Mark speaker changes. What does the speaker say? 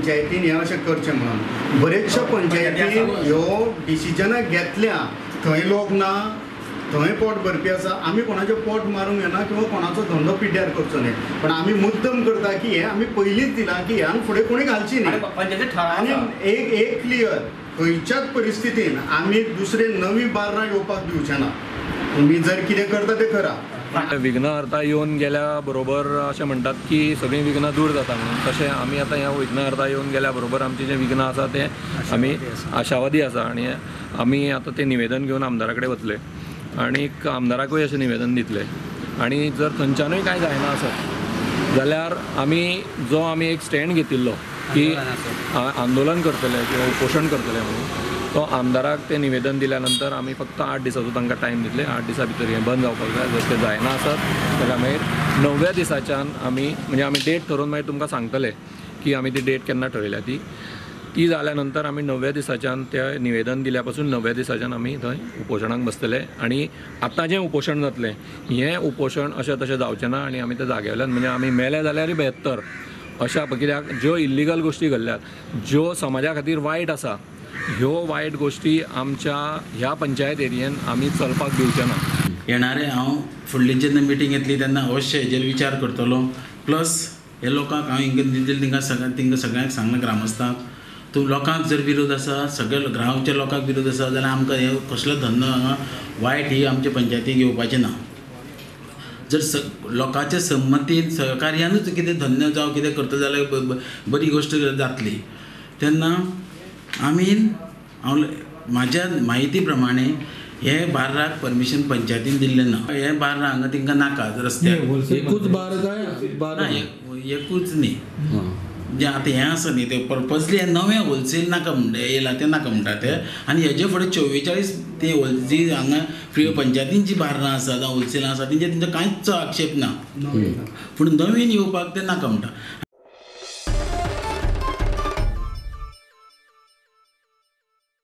Speaker 1: पंचायतीन हें अशें करचें म्हणून बरेचशा पंचायतीन ह्यो डिसिजनां घेतल्या, थंय लोक ना, थंय पोट भरपी आसा. आमी कोणाचें पोट मारूंक येना किंवा कोणाचो धंदो पिड्ड्यार करचो न्ही, पण आमी मुद्दम करता की हें आमी पयलींच दिलां की ह्यान फुडें कोणी घालची न्ही. आनी एक एक क्लियर, खंयच्याच परिस्थितीन आमी दुसरे नवी बार्रां येवपाक दिवचे ना. तुमी जर कितें करता तें करा.
Speaker 2: विघ्नहर्ता येवन गेल्या बरोबर अशें म्हणटात की सगळीं विघ्नां दूर जाता म्हणून, तशें आमी आतां ह्या विघ्नहर्ता येवन गेल्या बरोबर आमचीं जें विघ्नां आसा तें आमी आशावादी आसा आनी आमी आतां तें निवेदन घेवन आमदारा कडेन वतले आनीक आमदाराकूय अशें निवेदन दितले. आनी जर थंयच्यानूय कांय जायना आसत जाल्यार आमी जो आमी एक स्टँड घेतिल्लो की आंदोलन करतले किंवा उपोशण करतले म्हणून, तो आमदाराक तें निवेदन दिल्या नंतर आमी फक्त 8 दिसाचो तांकां टायम दितले. 8 दिसां भितर हें बंद जावपाक जाय. जर तें जायना आसत जाल्यार मागीर 9व्या दिसाच्यान आमी म्हणजे आमी डेट ठरोवन मागीर तुमकां सांगतले की आमी ती डेट केन्ना ठरयल्या ती. ती जाल्या नंतर आमी 9व्या दिसाच्यान त्या निवेदन दिल्या पासून 9व्या दिसाच्यान आमी थंय उपोशणाक बसतले. आनी आतां जें उपोशण जातलें हें उपोशण अशें तशें जावचें ना आनी आमी त्या जाग्यावयल्यान म्हणजे आमी मेले जाल्यारय बेहत्तर अशा, कित्याक ज्यो इल्लिगल गोश्टी घडल्यात, ज्यो समाजा खातीर वायट आसा, ह्यो वायट गोश्टी आमच्या ह्या पंचायत एरियेन आमी चलपाक दिवचे ना.
Speaker 3: येणारे हांव फुडली जेन्ना मिटींग येतली तेन्ना अवश्य हेजेर विचार करतलो. प्लस हे लोकांक हांव हिंगा दितले तिंका सगळ्यांक सांगलां ग्रामस्थांक, तूं लोकांक जर विरोध आसा, सगळे गांवच्या लोकांक विरोध आसा जाल्यार आमकां हे कसलो धंदो हांगा वायट ही आमच्या पंचायतीक येवपाचें ना. जर लोकांच्या संमतीन सहकार्यानूच कितें धंदो जावं कितें करता जाल्यार बरी गोश्ट जातली. तेन्ना आमी हांव म्हाज्या म्हायती प्रमाणे हे बार्राक परमिशन पंचायतीन दिल्लें ना. हे बार्रा हांगा तांकां नाका रस्त्यार
Speaker 4: एकूच बार काय
Speaker 3: ना, एकूच न्ही, जें आतां हें आसा न्ही तें पर्पजली हें नवें होलसेल नाका म्हणटा येयलां तें नाका म्हणटा ते. आनी हेजे फुडें 44 ते जी हांगा फ्री पंचायतीन जी बार्रां आसा जावं होलसेलां आसा तेंचे तेंचो कांयच आक्षेप ना, पूण नवीन येवपाक तें नाका म्हणटा.